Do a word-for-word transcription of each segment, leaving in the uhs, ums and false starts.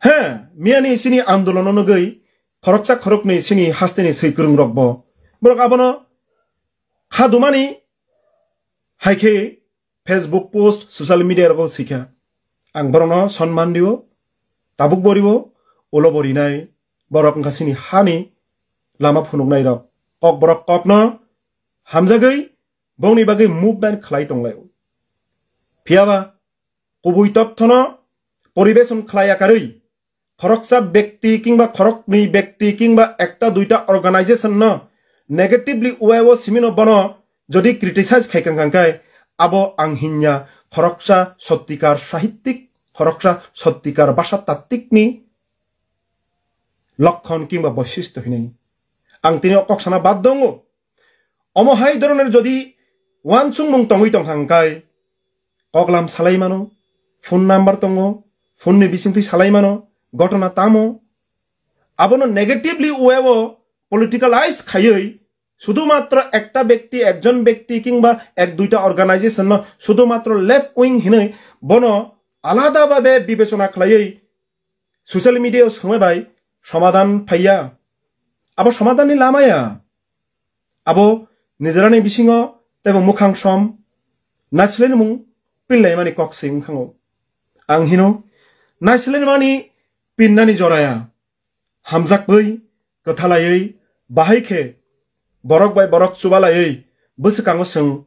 He, miyani sini andolono nugwi khoroksa khoroknwi sini hasteni swi kwrwngrokbo. Borok abono kha dumani hai khe Facebook post, social media rogo sikha. Ang borokno sonman rio, tabuk bo rio, ulo bo rinai, borok wngkha sini hani lama phunuknai rok. Kok borok kokno hamjagwi bongni bagwi movement khlai tonglaio. Phiyaba kubui tothono poribeson khlai yakarwi khoroksa bekti kingba khoroknwi bekti kingba ekta duita organization no negatively way o simino bono jodi criticize khai kang kang khe abo ang hinya khoroksa sottikar sahittik, khoroksa sottikar basa tattikni lokkon kingba boishisto hinwi ang tini o kok sana bad dongo. Omo hai doroner jodi wansukmung tongwi tongkha hwnkhe koklam salai mano, phone number tongo, phone ni bisingtwi salai mano, gotona tamo. Abono negatively way o politicalize khaiwi sudhumatro ekta bekti, ekjon bekti kingba ek duita organization no sudhumatro left wing hinwi bono alada babe bibechona khlaiwi social media o songwi bai somadhan phaiya. Abo somadhan ni lama ya. Abo nijerani bisingo tebo mukhang som naisileni mung pinlaimani kok se wngkhango. Ang hino naisileni mani pinnani joraya. Hamjakbwi, kwthalaiwi, bahai khe borok bai borok chubalaiwi bwswkango chwng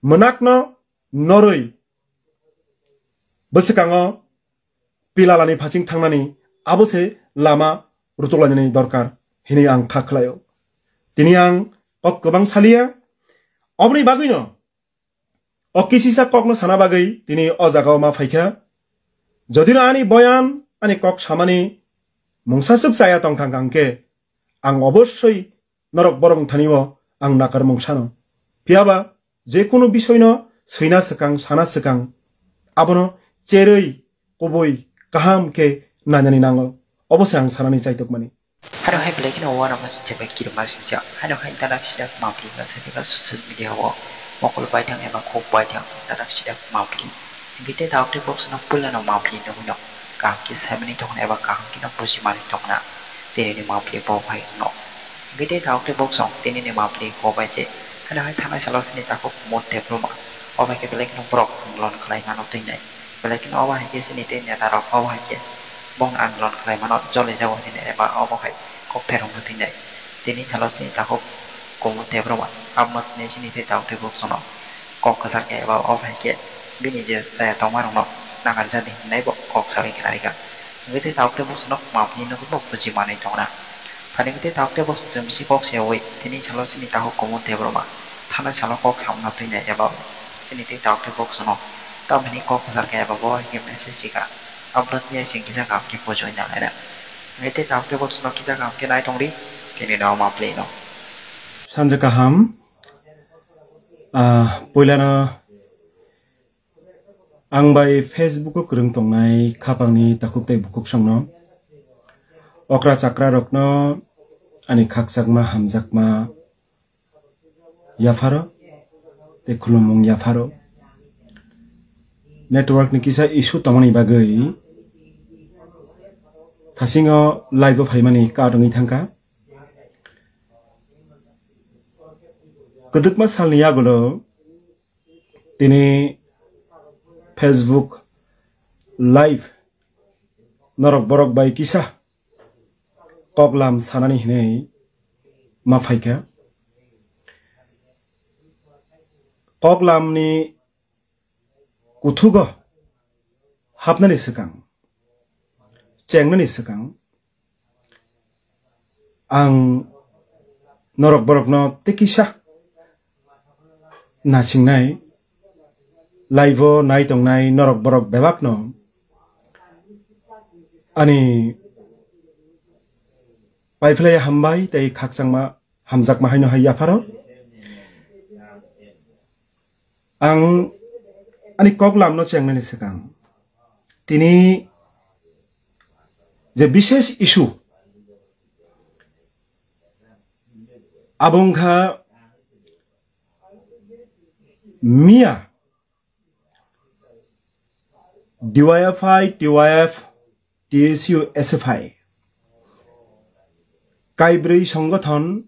mwnakno norwi bwswkango pilalani phaching thangnani abo se lama rutuklainani dorkar hinwi ang kha khlaio. Tini ang kok kwbang saliya, oboni bagwino o kisisa kokno sana bagwi tini o jagao ma phaikha. Jodino ani boyan, ani kok samani mungsa swk chaya tongkha hwnkhe ang obossoi norok borok thani o ang nakarmung sano. Phiyaba je kunu bisoino swina swkang, sana swkang, abono cherwi, kubui, kaham khe nainani nango. Obo se ang sanani chaitokmani. Hano hai belai kheno uanama singcha bai kirima singcha. Hano hai tanak sida mapli ka sabi ka social media o mokol baithang eba khuk baithang tanak sida mapli. Hingke te dauk te box no puila no mapli nugui no. Kaham khe saimani tongna eba kaham khe no buji mani tongna. Tini ni mapli bo hai no. Hingke te dauk te box no tini ni mapli ko bai je. Hano hai thanai salo sini takhuk kumut tebruma. O bai khe belai kheno borok lon khlai mano twi nai. Belai kheno obo hai khe chini tei neta rok obo hai khe bongni andolon khlai mano joli jago hinwi eba obo hai kok therok no twi nai. Tini salo chini takhuk kumu tebroma abono tini chini tei takhuk tei bukhuno kok kwchar khe eba obo hai khe bini je chaya tongma rokno nakarjadi hinwi bo kok sawi khnarikha. Hwnkhe tei takhuk tei bukhuno mapli nugwi bo buji manwi tongna. Phaini tei takhuk tei bukhuno chwng bisi kok sayawi tini salo chini takhuk kumu tebroma thanai salo kok samna twi nai eba chini tei takhuk tei bukhuno tamni kok kwchar khe eba bo hai khe message rikha. Upload ni sing kisa kaham khe pojoi na laina. Hwnkhe tei kaham khe box no kisa kaham khe nai tongdi. Tini no ma play no. Sanja kaham. Ah, puilano ang bai Facebook o kwrwng tongnai khapangni takhuk tei bukhuk songno, okra chakra rokno ani khakchangma hamjakma yapharo tei khulumung yapharo. Network ni kisa issue tongmani bagwi thasingo live o phaimani kat wngwi thangkha. Kwdwkma salni yagulo tini Facebook live norok borok bai kisa koklam sanani hinwi ma phaikha. Koklamni kuthugo hapnani swkang, chengnani swkang, ang norok borokno tei kisa nasingnai, live o nai tongnai norok borok bebakno ani paiphlaiya hambai tei khakchangma hamjakma haino hai yapharo. Ang ani koklamno chengnani swkang tini je bishesh issue abo wngkha miya D Y F I, T Y F T S U, S F I, kaibrwi songothon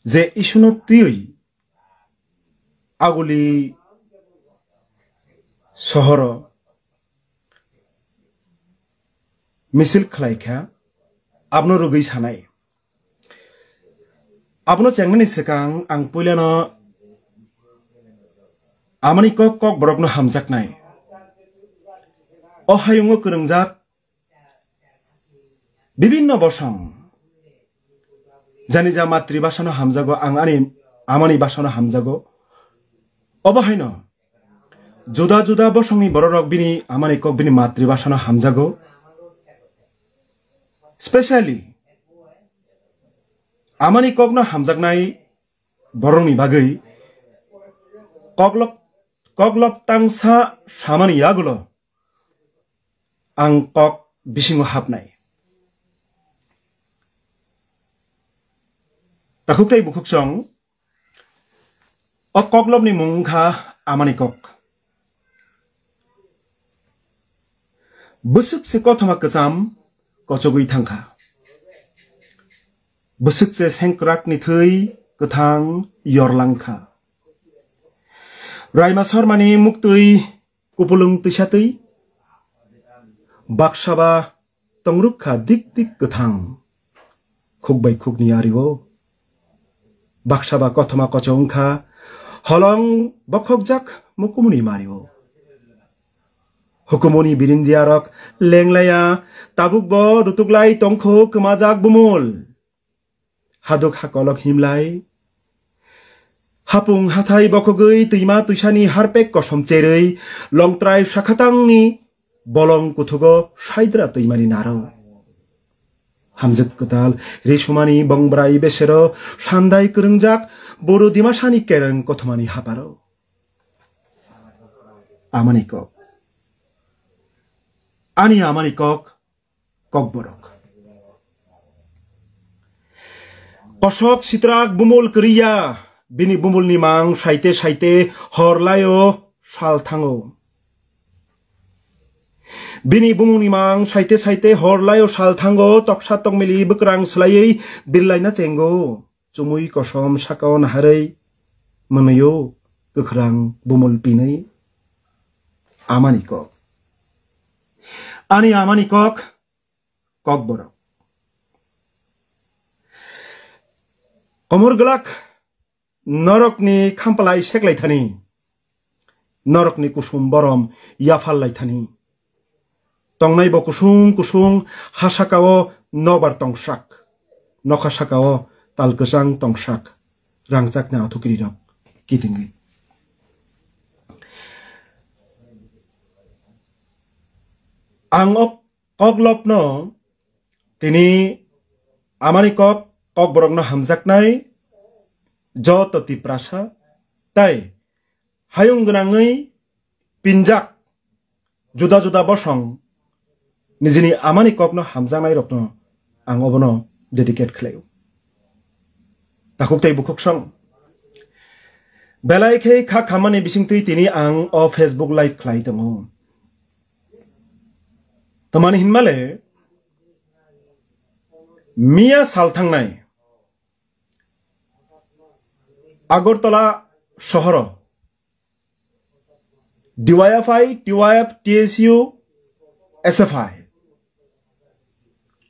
je isuno twiwi Aguli sohoro misil khlai kha, abno rwgwi sanai. Abno chengnani swkang ang puilano amani kok, kokborokno hamjaknai. O hayungo kwrwngjak bibinno bosong, jani ja matribhasano hamjago, ang ani amani bhasano hamjago. Obo haino juda juda bosongni bororok bini amani kok, bini matribhasano hamjago. Specially amani kokno hamjaknai borokni bagwi koklop, koklop tangsa samani yagulo ang kok bisingo hapnai. Takhuk tei bukhuk song, o koklopni mung wngkha amani kok. Bwswk se kothoma kwcham kochogwi thangkha. Bwswk se sengkrakni thwi kwthang yorlangkha. Raima Sormani muktwi kupulung twisatwi baksaba tongruk kha dik dik kwthang. Khuk bai khukni ario baksaba kothoma kocho wngkha, holong bokhokjak mukumuni mario. Hukumuni birindiarok lenglaiya, tabukbo rutuklai tongkho kwmajak bumul. Haduk hakolok himlai, hapung hathai bokhogwi twima twisani harpek kosom cherwi, longtrai sakhatangni bolong kuthugo saidra twimani naro. Hamjwk kwtal risumani bongbrai besero sandai kwrwngjak Boru Dimasani kereng kothomani haparo. Amani kok. Ani amani kok, kokborok. Kosok sitrak bumul kwrwiya, bini bumulni mang saite saite hor laio sal thango. Bini bumungni mang saite saite hor laio sal thango, toksa tokmili bwkrang swlaiwi birlaina chengo. Chumui kosom sakao naharwi mwnwio kwkhwrang bumul pinwi amani kok. Ani amani kok, kokborok. Komor glak norokni khampalai seklai thani, norokni kusum borom yaphal lai thani. Tongnai bo kusung kusung ha sakao nobar tongsak, nokha sakao tal kwchang tongsak, rangchakni athukiri rok kitingwi. Ang o koklopno tini amani kok, kokborokno hamjaknai joto Tiprasa tai hayung gwnangwi pinjak juda juda bosong nijini amani kokno hamjaknairokno ang obono dedicate khlaio. Takhuk tei bukhuk song. Belai khe kha khammani bisingtwi tini ang o Facebook live khlai tongo. Tamani hinmale miya sal thangnai Agartala sohoro D Y F I, T Y F, T S U, S F I,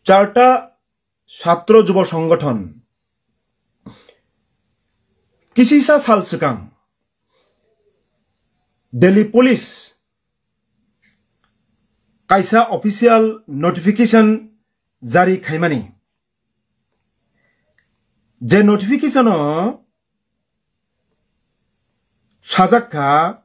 charta Chhatro Jubo Songothon kisisa sal swkang Delhi Police kaisa official notification jari khaimani. Je notification o sajak kha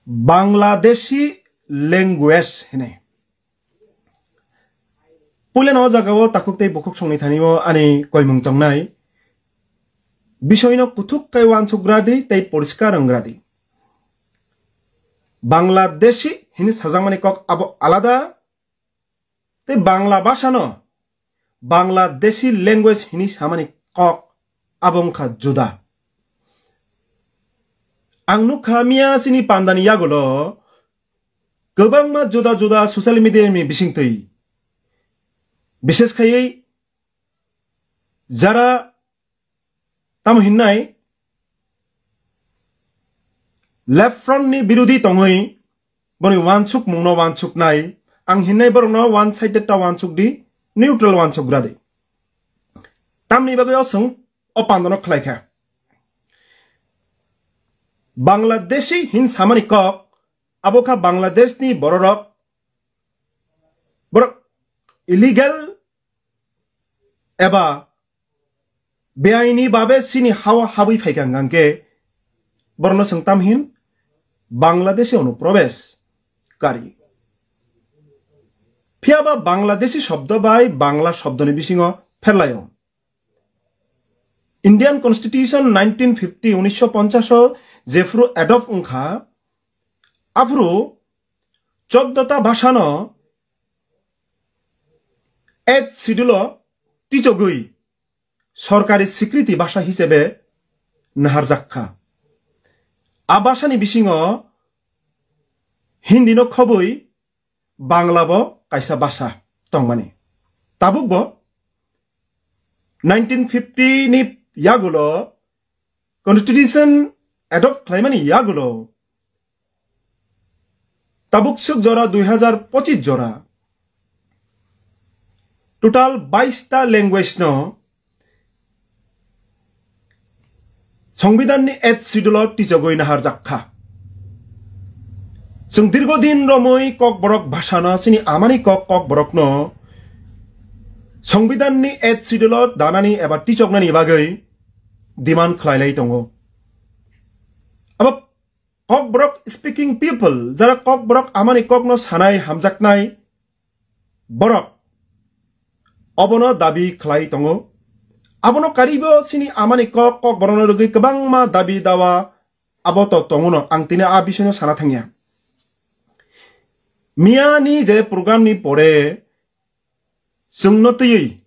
Bangladeshi language hinwi. Puilano o jagao takhuk tei bukhuk songni thani o ani koimung tongnai. Bisoino kuthuk khe uansuk gra di tei poriskar wng gra di. Bangladeshi hini sajakmani kok abo alada, tei Bangla bhasano Bangladeshi language hini samani kok abo wngkha juda. Ang nukha miya chini pandani yagulo kwbangma juda juda social media ni bisingtwi, bishes khaiwi jara tamo hinnai left front ni birodhi tongwi boni wansukmungno wansuknai, ang hinnai borokno one sided ta wansuk di, neutral wansuk gra di. Tamni bagwi o chwng o pandano khlai kha. Bangladeshi hin samani kok, abo kha Bangladeshni bororok, borok illegal eba beaini babe chini hao habwi phaikha hwnkhe borokno chwng tam hin Bangladeshi onuprobes kari. Phiyaba Bangladeshi shobdo bai Bangla shobdoni bisingo pherlaio. Indian Constitution nineteen fifty, unisho ponchash o jephuru adopt wngkha, aphuru choddo ta bhasano Eighth Schedule o tichogwi sorkari sikriti bhasha hisebe naharjak kha. A bhashani bisingo Hindi no khobwi Bangla bo kaisa bhasha tongmani. Tabuk bo nineteen fifty ni yagulo Constitution adopt khlaimani yagulo tabuk suk jora dui hazar pochis jora total bais ta language no Songbidanni Eighth Schedule o tichogwi naharjak kha. Chwng dirgo din romwi Kokborok bhasano chini amani kok Kokborokno Songbidanni Eighth Schedule o danani eba tichoknani bagwi demand khlailai tongo. Abo Kokborok speaking people, jara Kokborok amani kokno sanai hamjaknai borok obono dabi khlai tongo. Abono karibo chini amani kok, Kokborokno rwgwi kwbangma dabi dawa abo to tongono, ang tini a bisoino sana thangya. Miyani je program ni pore chwngno twiwi,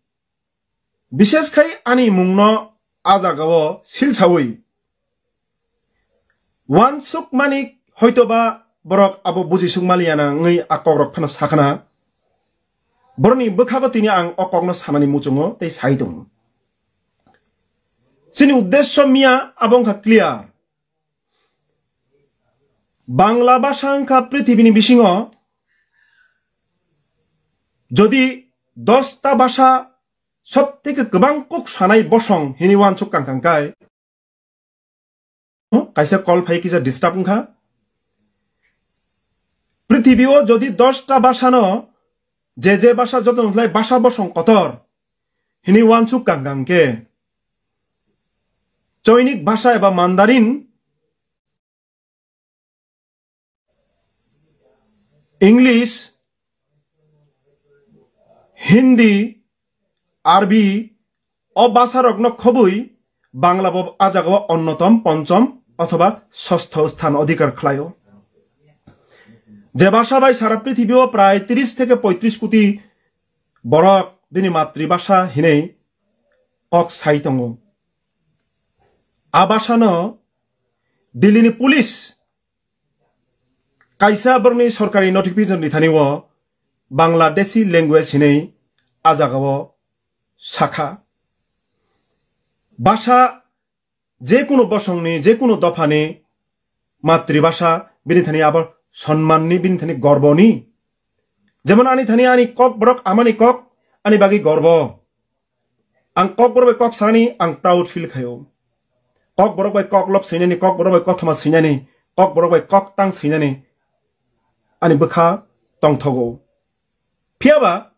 bishes khai ani mungno a jagao silsawi wansuk mani, hoitoba borok abo bujisuk maliya na wngwi a kokrok phano sakhana. Borokni bwkhago tini ang o kokno sanani muchungo tei sai tongo. Chini uddesyo miya abo wngkha clear. Bangla bhasha wngkha prithibini bisingo jodi dosta bhasha sob theke kwbang kok sanai bosong hini wansuk kang kang kai. Kaisa call phai kisa disturb wngkha. Prithibi o jodi dosta bhasha no je je bhasha joto nukhlai bhasha bosong kotor hini wansuk kang kang khe Choinik bhasha eba Mandarin, English, Hindi, Arbi o bhasharokno khobwi Bangla bo a jagao onnotom, ponchom othoba sostho sthan odhikar khlaio. Je bhasha bai sara prithibio prai tris theke poitris koti borok bini matribhasha hinwi kok sai tongo. A bhasano Delhi ni police kaisa borokni sorkari notification ni thani o Bangladeshi language hinwi a jagao sakha. Bhasha je kunu bosongni, je kunu dophani matribhasha bini thani abo sonmanni, bini thani gorboni. Jemon ani thani ani kokborok amani kok ani bagwi gorbo. Ang kokborok bai kok sanani ang proud feel khaio. Kokborok bai kok lop swinani, kokborok bai kothoma swinani, kokborok bai kok tang swinani ani bwkha tongthogo. Phiyaba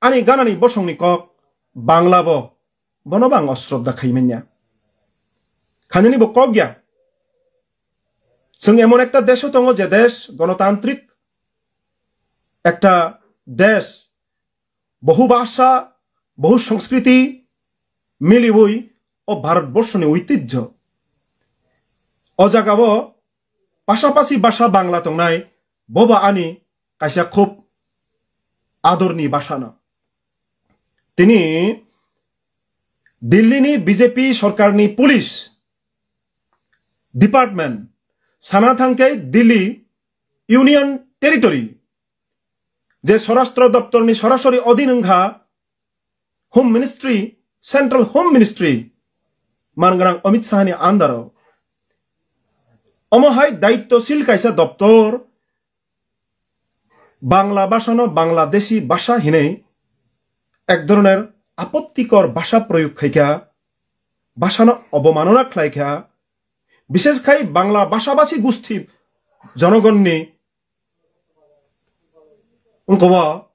ani ganani bosongni kok Bangla bo, bono bo ang osrobda khai manya. Khanini bo kok ya. Chwng emon ekta desho tongo je desh gonotantrik ekta desh, বহু ভাষা, বহু সংস্কৃতি মিলিবই ও ভারতবর্ষনি ঐতিহ্য। O jagao pasapasi bhasha Bangla tongnai, boba ani kaisa khub adorni bhasha no. Tini Delhi ni B J P sorkarni police department sana thangkhe Delhi Union Territory, je Swarashtra Doptorni sorasori odhin wngkha, Home Ministry, Central Home Ministry, mangrang Amit Shahni andaro. Omo hai daittosil kaisa doptor, Bangla bhashano Bangladeshi bhasha hinwi ek dhoroner apottikor bhasha proyog khaikha, bhashano obomanona khlaikha, bishes khai Bangla bhashabasi gusti jonogonni wngkha o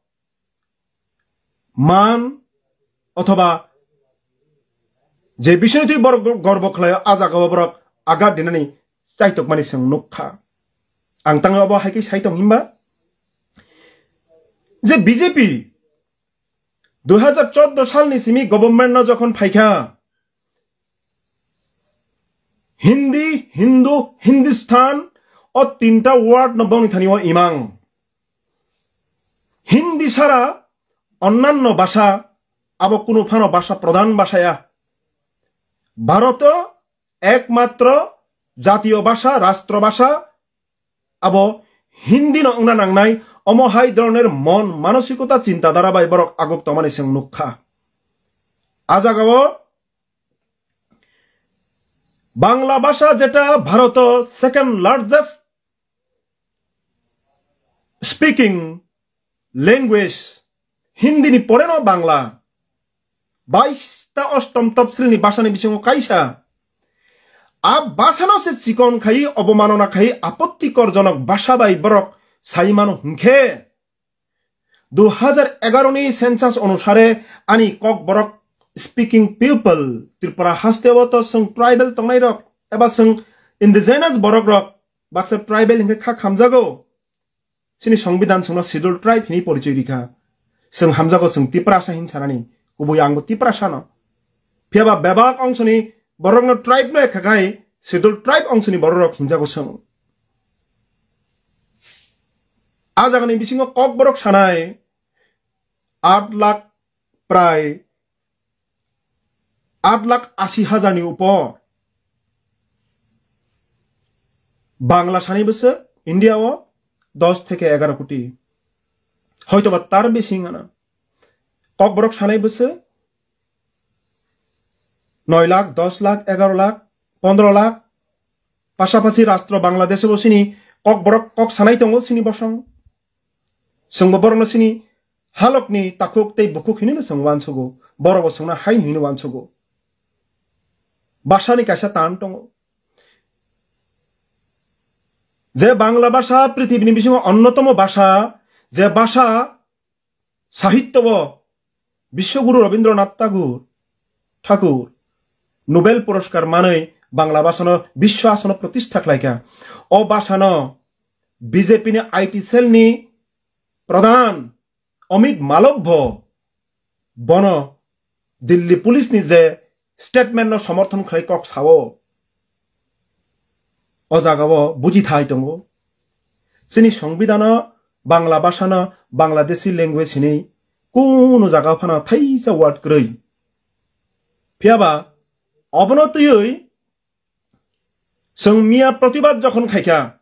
man othoba je bisingtwi borok gorbo khlaio, a jagao borok agat dinani chaitokmani chwng nukha. Ang tangwi obo hai khe sai tong himba je B J P dui hajar chordo salni simi government no jokhon phaikha, Hindi, Hindu, Hindustan, o tinta word no bongni thani o imang. Hindi sara onnanno bhasha, abo kunu phano bhasha pradhan bhasha ya. Bharoto ekmatro jatiyo bhasha, rastro bhasha, abo Hindi no wngna nangnai, omo hai dhoroner mon, manosikota, chinta dhara bai borok aguk tongmani chwng nukha. A jagao Bangla bhasha jeta Bharoto second largest speaking language, Hindi ni pore no Bangla, bais ta ostom topsil ni bhasha ni bisingo kaisa. A bhasha no se chikon khai, obomanona khai, apottikor jonok bhasha bai borok sai mano hwnkhe, dui hajar egaroh ni census onusare ani Kokborok speaking people, Tripura haste o to chwng tribal tongnai rok eba chwng indigenous borok rok baksa tribal hinkhe kha khamjago. Chini Songbidan chwngno Scheduled Tribe hinwi porichoi rikha. Chwng hamjago chwng Tiprasa hin sanani, kubui angbo Tiprasano. Phiyaba bebak ongsoni borokno tribe no ekha khai Scheduled Tribe ongsoni bororok hinjago chwng. A jagani bisingo Kokborok sanai aat lakh, prai aat lakh asi hajar ni upo. Bangla sanai bwswk India o dos theke egaro koti, hoitoba tar bisi wngana. Kokborok sanai bwswk noi lakh, dos lakh, egaro lakh, pondro lakh, pasapasi rastro Bangladesh bo sini Kokborok kok sanai tongo sini bosong. Chwngbo borokno sini halokni takhuk tei bukhuk hinwi no chwng uansugo, borokbo chwngno hai hinwi uansugo. Bhasani kaisa tan tongo. Je Bangla bhasha prithibini bisingo onnotomo bhasha, je bhasha sahityo o Biswaguru Rabindranath Tagore, Thakur Nobel Puraskar manwi Bangla bhasano biswa asano protistha khlaikha. O bhasano B J P ni I T cell ni pradhan Amit Malhotra bo bono Delhi police ni je statement no somorthon khlai kok sao, o jaga o buji thai tongo. Chini Songbidan o Bangla bhasha no Bangladeshi language hinwi kunu jaga phano thaisa word kwrwi. Phiyaba obono twiwi chwng miya protibad jokhon khaikha,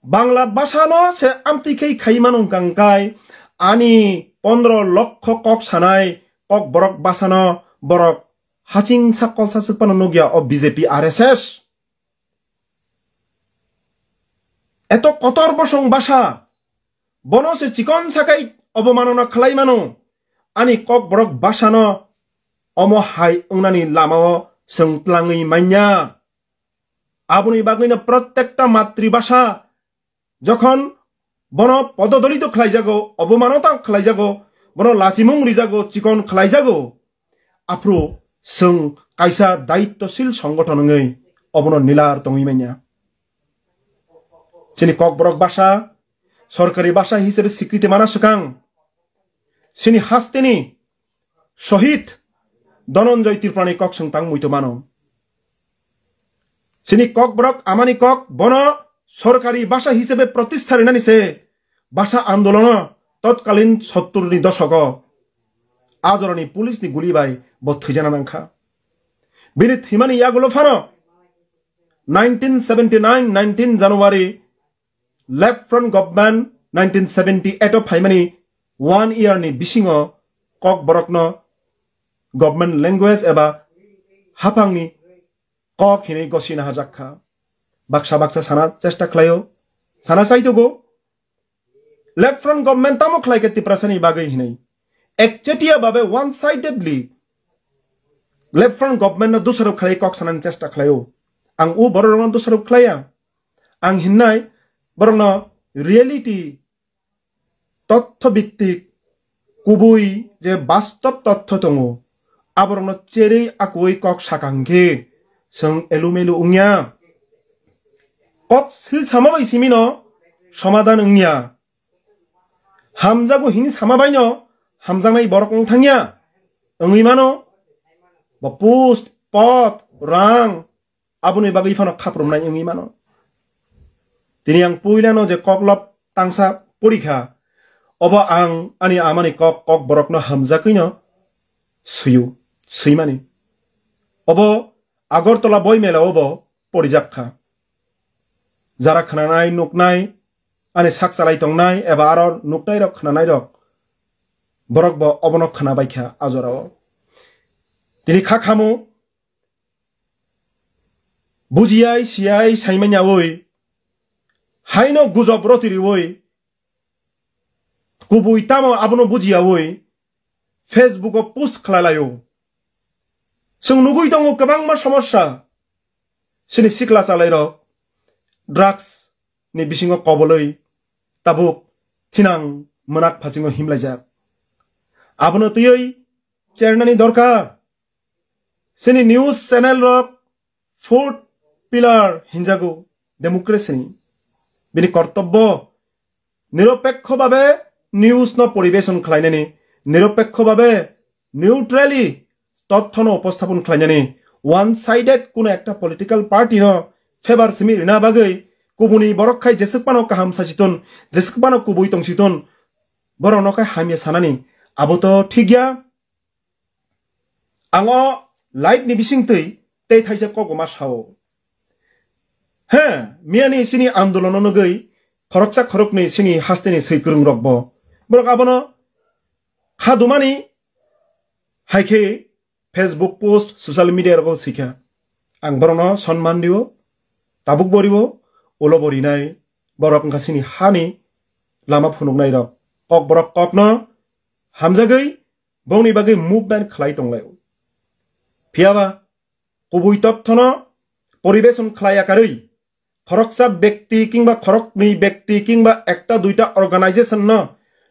Bangla bhasha no se amtwi khai khai mano wngkha, wngkhai ani pondro lokho kok sanai Kokborok bhasha no borok haching sak kolsa swk phano nukya o B J P R S S. Eto kotor bosong bhasha, bono se chikon sakai obomanona khlai mano. Ani Kokborok bhasha no omo hai wngnani lama o chwng tlangwi manya. Aboni bagwino prottekta matribhasha jokhon bono pododolito khlaijago, obomanota khlaijago, bono lachimung rijago, chikon khlaijago, aphuru chwng kaisa daittosil songothon wngwi obono nilar tongwi manya. Chini Kokborok bhasha sorkari bhasha hisabe sikriti mana swkang, chini hasteni Shohid Dhananjay Tripurani kok chwng tang muito mano. Chini Kokborok amani kok bono sorkari bhasha hisabe protistha rinani se bhasha andolono totkalin sottur ni dosogo ajoroni police ni guli bai bo thwijana nangkha. Bini thwimani yagulo phano nineteen seventy nine, nineteen January, Left Front Government nineteen seventy eight o phaimani one year ni bisingo Kokborokno government language eba haphangni kok hinwi gosina hajak kha. Baksa baksa sana chesta khlaio, sana saitogo. Left Front Government tamo khlai kha Tiprasani bagwi hinwi. Ekchetia babe one sidedly Left Front Government no dusarok khlai kok sanani chesta khlaio. Ang o bororokno dusarok khlaiya. Ang hinnai borokno reality, totho bittik, kubui je bastob totho tongo, aborokno cherwi akuwi kok sakang khe chwng elumelu wngya. Kok sil sama bai simino somadan wngya. Hamjago hini sama baino hamjaknai borok wng thangya. Wngwi mano, bo post, pot, rang, aboni bagwi phano khaprumnai wngwi mano. Tini ang puilano je koklop tangsa porikha, obo ang ani amani kok, Kokborokno hamjagwino suyu, swimani. Obo Agartala boi mela obo porijak kha. Jara khnanai, nuknai, ani sak chalai tongnai eba aro nuknairok, khnanairok, borok bo obono khna bai kha a jorao. Tini kha khamu, bujiyai, siyai, saimanya oi, haino gujob roti riwi, kubui tamo abono bujiyawi Facebook o post khlai laio. Chwng nugwi tongo kwbangma somosya. Chini sikla chalairok drugs ni bisingo kobolwi tabuk thinang mwnak phasingo himlaijak. Abono twiwi chernani dorkar. Chini news channel rok fourth pillar hinjago democracy ni. Bini kortobbo niropekho babe news no poribeson khlainani, niropekho babe neutrally tothono uposthapon khlainani, one sided kuno ekta political party no favor simi rina bagwi kubuni borok khai jeswk pano kaham sachiton, jeswk pano kubui tongsiton, borok no khai hamya sanani, abo to thik ya. Ang o live ni bisingtwi tei thaisa kok bo ma sao. He, miyani chini andolono nugwi khoroksa khoroknwi chini hasteni swi kwrwngrok bo. Borok abono kha dumani hai khe Facebook post, social media rogo swikha. Ang borokno sonman rio, tabuk bo rio, ulo bo rinai, borok wngkha chini hani lama phunuknairok. Kokborok kokno hamjagwi bongni bagwi movement khlai tonglaio. Phiyaba kubui tothono poribeson khlai yakarwi khoroksa bekti kingba khoroknwi bekti kingba ekta duita organization no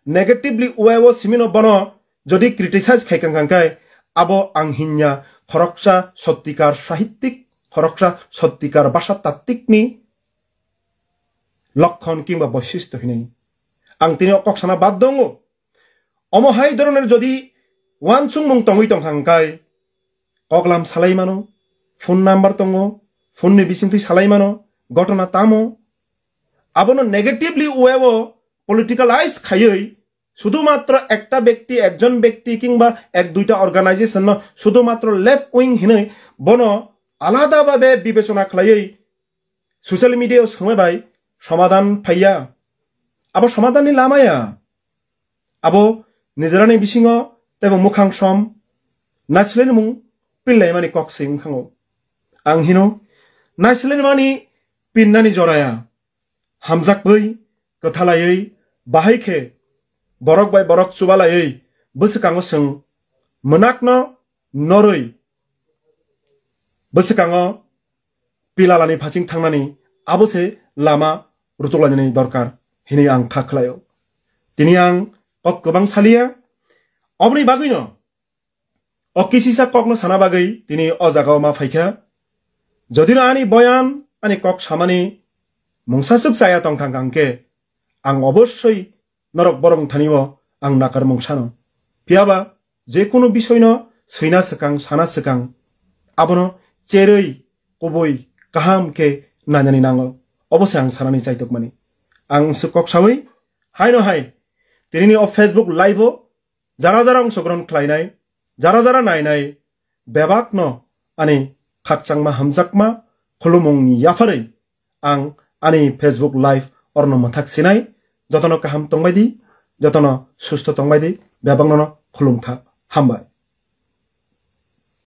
negatively way o simino bono jodi criticize khai kang kang khai, abo ang hinya khoroksa sottikar sahittik, khoroksa sottikar basa tattikni lokkon kingba boishisto hinwi ang tini o kok sana bad dongo. Omo hai doroner jodi wansukmung tongwi tongkha hwnkhe koklam salai mano, phone number tongo, phone ni bisingtwi salai mano, gotona tamo. Abono negatively way o politicalize khaiwi sudumatro ekta bekti, ekjon bekti kingba ek duita organization no sudumatro left wing hinwi bono alada babe bibechona khlaiwi social media o songwi bai somadan phaiya. Abo somadan ni lama ya. Abo nijorani bisingo tebo mukhang som naisolini mung pillaimani kok se wngkhango. Ang hino naisolini mani pinnani joraya. Hamjakwi, kwthalaiwi, bahai khe borok bai borok chubalaiwi bwswkango chwng mwnakno norwi bwswkango pilalani phaching thangnani abo se lama rutuklainani dorkar hinwi ang kha khlaio. Tini ang kok kwbang saliya, oboni bagwino o kisisa kokno sana bagwi tini o jagao ma phaikha. Jodino ani boyan, ani kok samani mungsa swk chaya tongthang kha hwnkhe, ang obossoi norok borok thani o ang nakar mung sano. Phiyaba je kunu bisoino swina swkang, sana swkang, abono cherwi, kubui, kaham khe nainani nango. Obo se ang sanani chaitokmani. Ang se kok sawi haino hai tinini o Facebook live o jara jara ongsogron khlainai, jara jara nainai, bebakno ani khakchangma hamjakma khulumung yapharwi ang ani Facebook live orno mwthak sinai. Jotono kaham tongbai di, jotono susto tongbai di, bebakno no khulumkha. Hambai.